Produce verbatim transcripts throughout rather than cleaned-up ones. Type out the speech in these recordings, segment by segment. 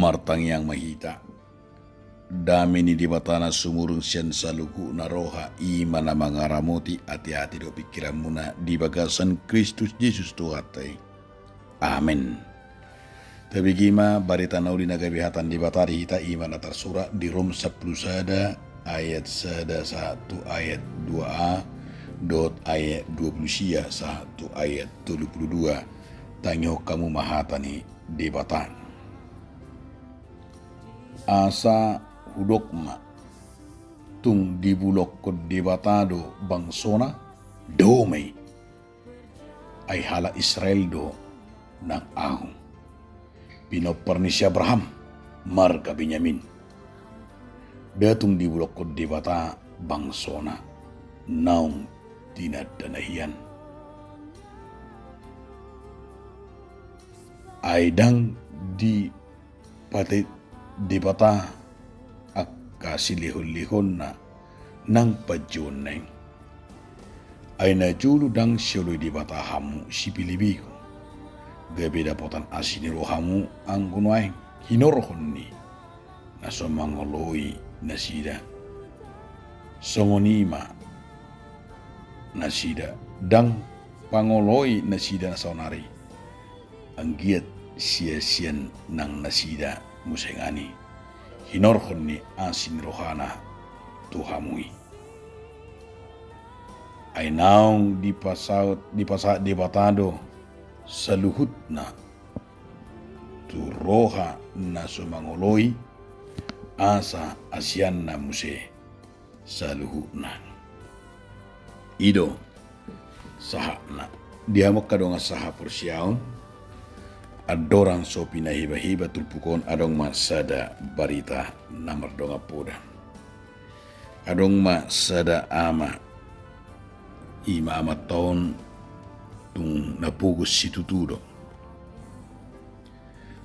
Martangiang ma hita. Dame ni Debata na sumurung sian saluhutna roha, i ma na mangaramoti ateate dohot pingkiranmuna di bagasan Kristus Jesus Tuhanta i. Amen. Tabege ma barita na uli na gabe hata ni Debata di hita, i ma na tarsurat di Rom sampulu sada ayat sada sahat tu ayat dua a, dohot ayat dua pulu sia sahat tu ayat tolu pulu dua. Tangihon hamu ma hata ni Debata. Asa hudok ma, tung dibulongkon Debata do bangsona? Dao ma i. Ai halak Israel do nang ahu, pinompar ni si Abraham, marga Benyamin. Nda tung dibulongkon Debata bangsona naung tinandana hian? Ai ndang dipatei Debata angka silehonlehonna nang panjouonna i? Ai na jolo ndang sioloi Debata hamu, sipelebeku, gabe dapotan asi ni rohamu anggo nuaeng hinorhon ni na so mangoloi nasida. Songon i ma nasida, ndang pangoloi nasida na saonari, anggiat siasian nang nasida muse ngani hinorhon ni asi ni rohana tu hamu i. Ai naung dipasaut, dipasahat Debata do saluhutna tu roha na so mangoloi, asa asianna muse saluhutna. I do sahatna. Di hamu angka dongan sahaporseaon, andorang so pinahibaheba turpuk on, adong ma sada barita na mardongan poda. Adong ma sada ama, i ma amanta on tung na pogos situtu do.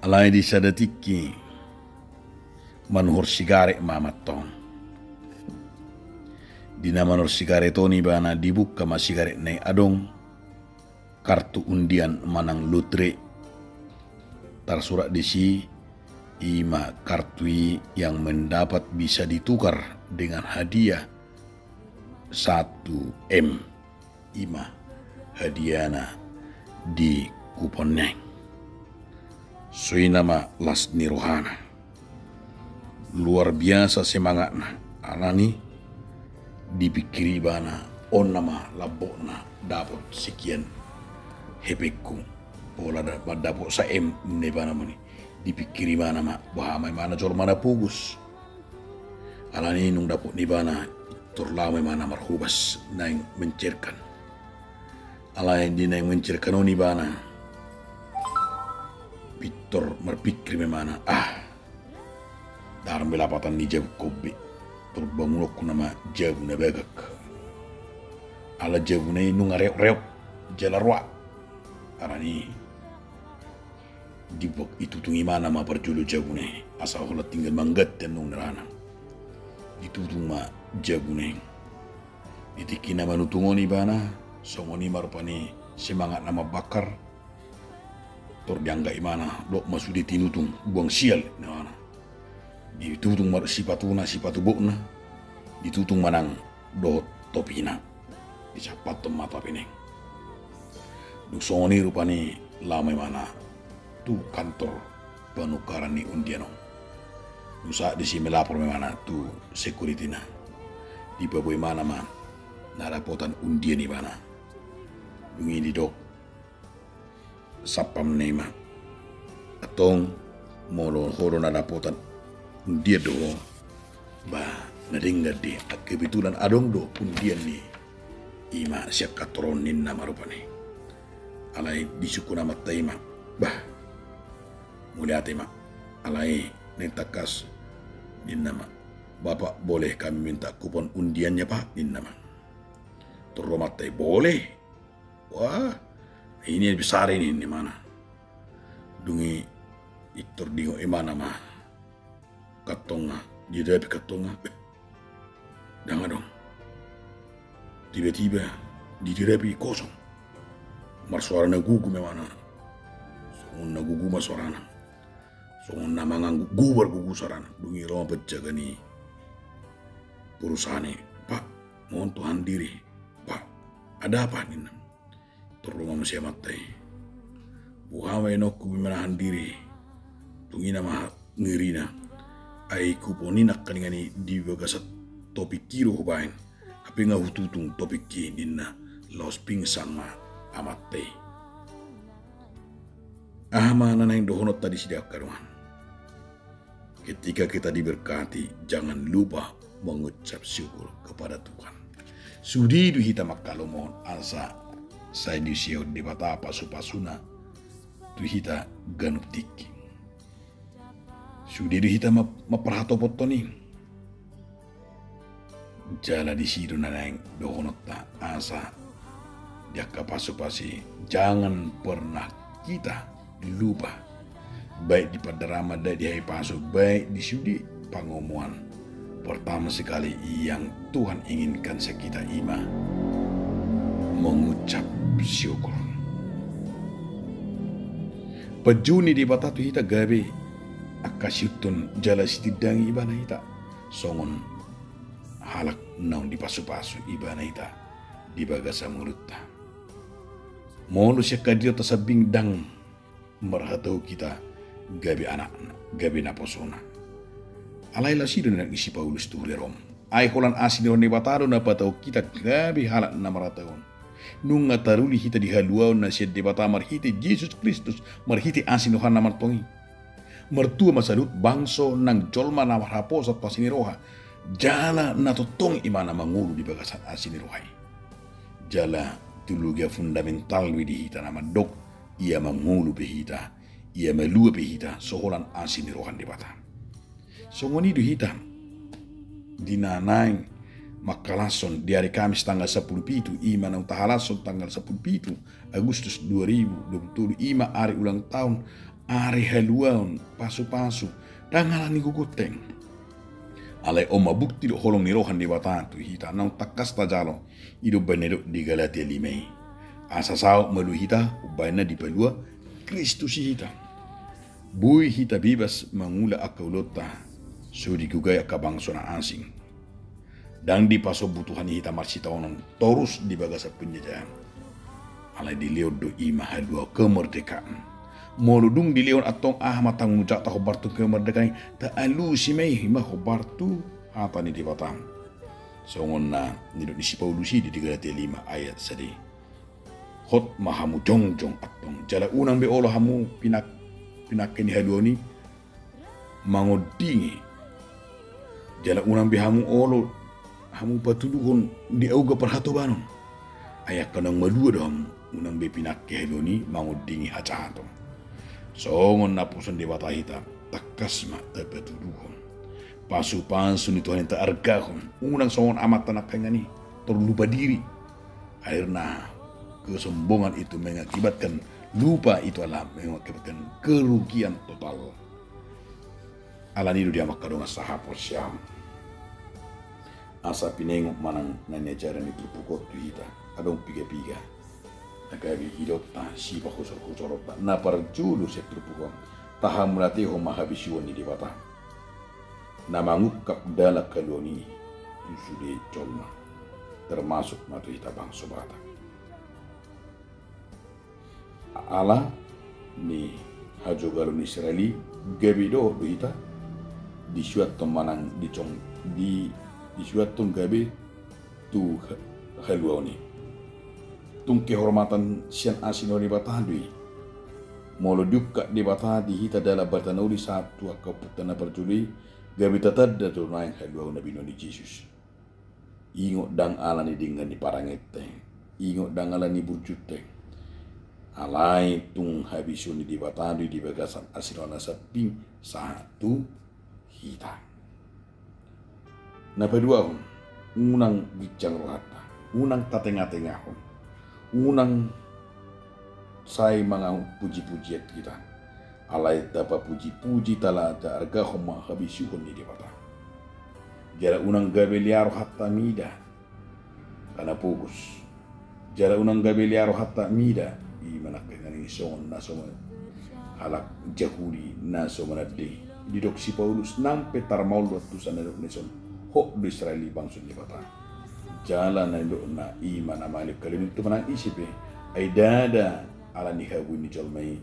Alai di sada tingki manuhor sigaret ma amanta on. Di na manuhor sigaret on ibana, dibuka ma sigaretna i, adong kartu undian manang lotre. Tarsurat disi, i ma kartu i yang mendapat bisa ditukar dengan hadiah satu M. I ma hadiahna di kuponna i. Songon i ma las ni rohana. Luar biasa semangatna, alani dipikiri ibana, on nama lambokna dapot sekian hepengku, pola da-, dapot sa M, ninna ibana muni. Dipikiri ibana ma, boha ma ibana jolma na pogos. Alani nung dapot ni ibana, pintor laho ma ibana marhobas naeng mencerkan. Alai di naeng mencerkan on ibana, pintor marpikir ma ibana, ah, ndang be lapatan ni jabungkon be, pintor bangunonku nama jabu na bagak. Ala jabuna i nunga reokreok jala roa. Alani i, dibuat, ditutung ibana ma parjolo jabuna i, asa holan tinggal mangganti annon ngarana. Ditutung ma jabuna i. Di tingki na manutung on ibana, songon i ma rupani semangatna mambakar. Tor diangkat ibana, dok ma sude tinutung, buang sial, ninna ibana. Ditutung ma sipatuna, sipatu botna, ditutung ma nang dohot topina. Disampathon ma topina i. Dung songon i rupani laho ma ibana tu kantor panukaran ni undian on. Dung sahat disi melapor ma ibana tu security-na. Dipaboa ibana ma na dapotan undian ibana. Dung i didok satpamna i ma, antong molo ho do na dapotan undian do ho, ba na denggan do i, kebetulan adong do undian ni i ma sian kantor on, ninna ma rupani. Alai disungkun amanta i ma, bah, mauliate ma. Alai naeng tangkas, ninna ma, Bapak, boleh kami minta kupon undiannya, Pak? Ninna ma. Tor ro amanta i, boleh. Wah, ini lebih sare ini, ninna ibana. Dung i pintor diingot ibana ma kantongna, didirapi kantongna. Eh, ndang adong. Tiba-tiba didirapi kosong. Marsoara na gugu ma ibana. Songon na gugu ma soarana. Songon na manganggu gobar gogo sarana, dung i ro ma penjaga ni perusahaan i. "Pak, mohon tahan diri, Pak, ada apa?" ninna. Tor ro ma muse amanta i. "Boha ma inongku, boi ma tahan diri." Dung i nama ngerina. "Ai hupon i nangkaningan i di bagasan topik i do hubaen. Hape nga hututung topik i," ninna. Laos pingsan ma amanta i. Aha ma na naeng dohononta disi di angka dongan? Ketika kita diberkati, jangan lupa mengucap syukur kepada Tuhan. Sude do hita mangkalomohon asa sai diusehon Debata pasupasuna tu hita ganup tingki. Sude do hita ma-, mamparhatophon i. Jala disi do na naeng dohononta asa di angka pasupasu i, jangan pernah kita lupa, baik di pandarama, baik di hahipasu, baik di sude pangomoan. Pertama sekali yang Tuhan inginkan sian hita i ma mengucap syukur. Panjou ni Debata tu hita gabe angka siuthon jala sitindangi Ibana hita songon halak naung dipasupasu Ibana hita di bagasan ngolunta. Molo sian hadirinta sambing ndang marhatahonon hita gabe anakna, gabe naposona. Alai laos i do na nidok ni si Paulus tu huria Rom. Ai holan asi ni roha ni Debata do na patahonon hita gabe halak na marhatahonon. Nunga taruli hita di haluaon na sian Debata marhite Jesus Kristus, marhite asi ni rohana ma antong i. Martua ma saluhut bangso nang jolma na marhaposan tu asi ni roha. Jala na tongtong i ma na mangolu di bagasan asi ni roha i. Jala teologia fundamental do i di hita na mandok, ia mangolu pe hita, ia malua pe hita, so holan asi ni roha ni Debata. Songon i do hita di na naeng mangkalashon di ari Kamis tanggal sampulu pitu, i ma naung tahalashon tanggal sampulu pitu Agustus dua ribu dua puluh tolu, i ma ari ulang tahun, ari haluaon, pasupasu, ndang ala ni gogonta. Alai on ma bukti dohot holong ni roha ni Debata tu hita naung tangkas tajalo, i do umbahen na nidok di Galatia lima i. Asa saut malua hita, umbahen na dipalua Kristus i hita. Boi hita bebas mangula angka ulaonta, so digogai angka bangso na asing. Ndang dipasombu Tuhan i hita marsitaonon torus di bagasan penjajahan. Alai dilehon do i ma haluaon, kemerdekaan. Molo dung dilehon antong aha ma tanggung jawabta hombar tu kemerdekaan i, taalusi ma i ma hombar tu hata ni Debata. Songon na nidok ni si Paulus i di, di Galatia lima ayat sada i. Hot ma hamu jongjong antong, jala unang be olo hamu pinak-, pinangke ni haluaon i mangondingi. Jala unang be hamu olo hamu patuduhon di auga parhatobanon. Ai angka naung malua do hamu, unang be pinangke haluaon i mangondingi hajahaton. Songon naposo ni Debata hita, tangkas ma tapatuduhon. Pasupasu ni Tuhan i taargahon, unang songon amanta nangkaningan i, terlupa diri. Akhirna kesombongan itu mengakibatkan lupa, itu adalah mengakibatkan kerugian total. Alani i do di hamu angka dongan sahaporseaon, asa pinangido manang na niajaran ni turpuk on tu hita, adong piga-piga na gabe idaonta, sipahusor-husoronta. Na parjolo sian turpuk on, tahamauliatehon ma habisuhon ni Debata na mangungkap dalan haluaon i tu sude jolma, termasuk ma tu hita bangso Batak. Ala ni hajogalon ni Israel i, gabe dohot do hita disuanhon manang dicong-, di-, disuanhon gabe tu ha-, haluaon i. Tung kehormatan sian asi ni roha ni Debata do i. Molo diungkap Debata di hita dalan barita na uli sahat tu angka ompunta na parjolo i, gabe tatanda do nuaeng haluaon na binoan ni Jesus. Ingot ndang ala ni denggan ni parangenta, ingot ndang ala ni burjunta. Alai tung habisuhon ni Debata do i di bagasan asi ni roha na sambing sahat tu hita. Na paduahon, unang ginjang rohanta, unang tatengatengahon, unang sai mangaku pujipujian hita. Alai tapapujipuji, tala taargahon ma habisuhon ni Debata. Jala unang gabe lea rohanta mida, karna pogos. Jala unang gabe lea rohanta mida, i ma nangkaningan i songon na songon halak Jahudi na so mananda i. Didok si Paulus nang pe tarmaol do antusan na nidok na dison, hot do Israel i bangso ni Debata. Jala na nidokna i ma na maelek haliaon i tu manang ise pe, ai ndada ala ni habui ni jolma i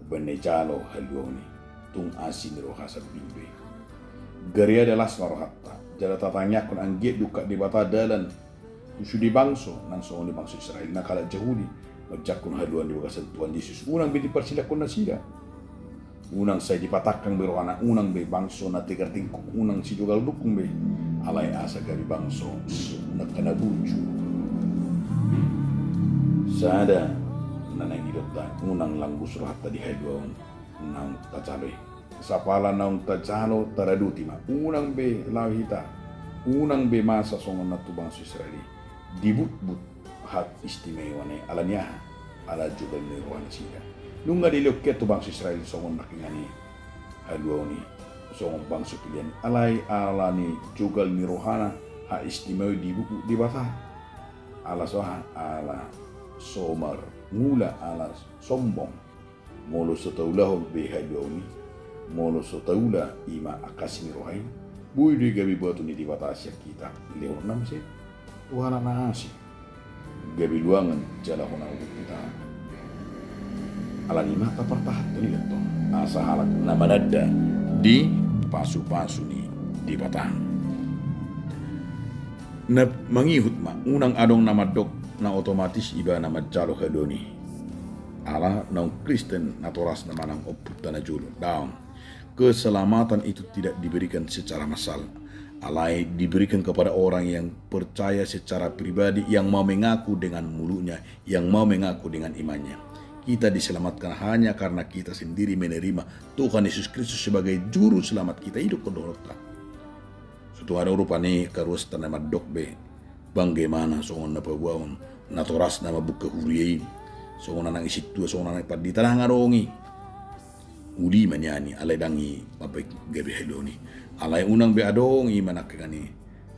umbahen na dijalo haluaon i, tung asi ni roha sambing be. Gariada las ma rohanta, jala tatangiangkon anggiat diungkap Debata dalan tu sude bangso, nang songon i bangso Israel, nang halak Jahudi, manjangkon haluaon di bagasan Tuhan Jesus. Unang be diparsilangkon nasida. Unang sai dipatangkang be rohana, unang be bangso na tegar tingkuk, unang sijogal dungkung be. Alai asa gabe bangso na hana burju. Sada na naeng didokta, unang langbus rohanta di haluaon naung tajalo i. Sapala naung tajalo taradoti ma, unang be laho hita, unang be masa songon na tu bangso Israel i, dibutbut hak istimewa na i. Ala ni aha? Ala jogal ni roha nasida. Nunga dilehon hian tu bangso Israel songon nangkiningan i haluaon i, songon bangso pilihan i. Alai ala ni jogal ni rohana, hak istimewa i dibutbut Debata. Ala so aha? Ala so marmula, ala sombong. Molo so taulahon be haluaon i, molo so taula i ma angka asi ni roha i, boi do i gabe batu ni Debata sian hita, lehononna muse tu halak na asing. Gabe luangan jala hona uguk hita. Ala ni i ma tapartahanhon i antong, asa halak na mananda di pasupasu ni Debata. Na mangihut ma, unang adong na mandok na otomatis ibana manjalo haluaon i. Ala naung Kristen natorasna manang ompunta na jolo, daong. Keselamatan itu tidak diberikan secara massal, alai diberikan kepada orang yang percaya secara pribadi, yang mau mengaku dengan mulutnya, yang mau mengaku dengan imannya. Kita diselamatkan hanya karena kita sendiri menerima Tuhan Yesus Kristus sebagai Juru Selamat kita. I do dohononta. So tung adong rupani karuasta na mandok be, bangga ibana songon na paboaon, natorasna mambuka huria i, songon anak ni sintua, songon anak ni pandita, ndang adong i. Uli ma nian i, alai ndang i mambaen gabe haluaon i. Alai unang be adong i ma nangkiningan i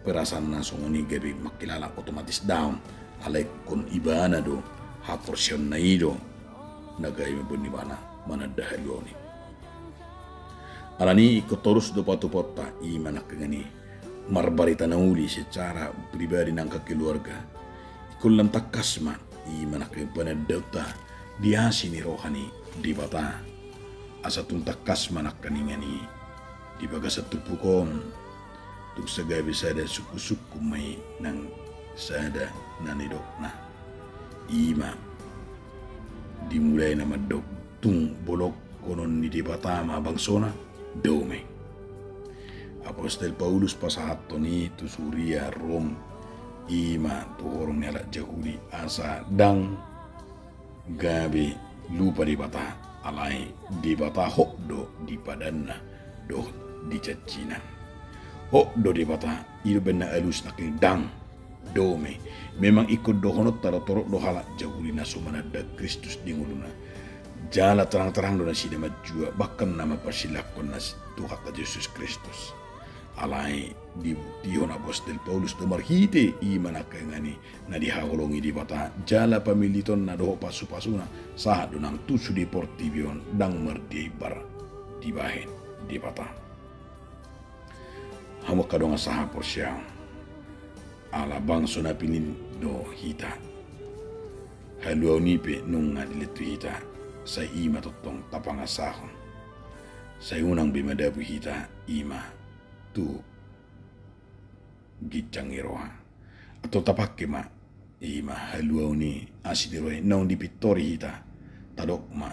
perasaanna songon i gabe mangkilala, otomatis daong. Alai ingkon ibana do, haporseaonna i do na gabe mamboan ibana mananda haluaon i. Ala ni i ingkon torus do patupaonta, i ma nangkiningan i marbarita na uli secara pribadi nang keluarga. Ingkon lam tangkas ma, i ma nangkiningan i panandaonta di asi ni roha ni Debata. Asa tung tangkas ma nangkiningan i di bagasan turpuk on, tung sai gabe sada sungkunsungkun ma i nang sada na nidokna. I ma dimulai na mandok, tung bolongkonon ni Debata ma bangsona, dome. Apostel Paulus pasahathon i tu huria Rom, i ma tu horong ni halak Jahudi, asa ndang gabe lupa Debata, alai Debata hot do di padanna dohot di janjina. Hot do Debata, i do baen na alus nangkin, ndang, dome. Memang ingkon dohononta do, torop do halak Jahudi na so mananda Kristus di ngoluna. Jala terang-terang do nasida manjua, bahkan na mamparsilangkon nasi Tuhanta Jesus Kristus. Alai dibuktihon apostel Paulus do marhite i ma nangkiningan i na dihaholongi Debata, jala pamillitonna dohot pasupasuna sahat do nang tu sude portibi on, ndang mardia imbar dibahen Debata. Hamu angka dongan sahaporseaon, ala bangso na pinillit do hita. Haluaon i pe nunga dilehon tu hita, sai i ma tongtong tapangasahon. Sai unang be madabu hita i ma tu ginjang ni roha. Antong tapangke ma i ma haluaon i, asi ni roha i naung dipintori hita. Tadok ma,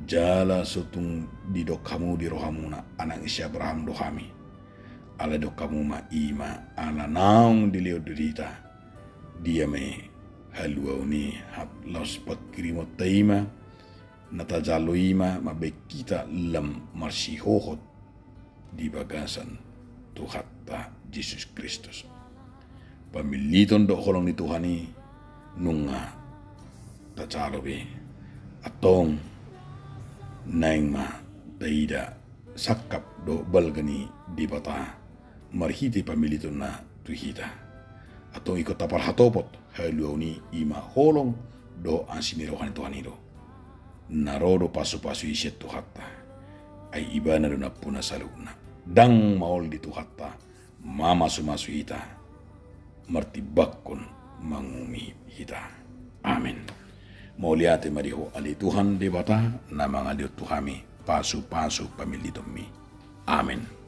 jala so tung didok hamu di rohamuna, anak ni si Abraham do hami. Alai didok hamu ma i ma ala naung dilehon do di hita. Dia ma i haluaon i? Hap laos panghirimonta i ma na tajalo i ma mambaen hita lam marsihohot di bagasan Tuhanta Jesus Kristus. Pamilliton dohot holong ni Tuhan i nunga tajalo be. Antong naeng ma taida sangkap dohot balga ni Debata marhite pamillitonna tu hita. Antong ingkon taparhatopot haluaon i, i ma holong dohot asi ni roha ni Tuhan i do. Na ro do pasupasu i sian Tuhanta, ai Ibana do nampuna saluhutna. Ndang maol di Tuhanta mamasumasu hita, martimbangkon manguhumi hita. Amen. Mauliate ma di Ho ale Tuhan Debata, na mangalehon tu hami pasupasu pamillitonMi. Amen.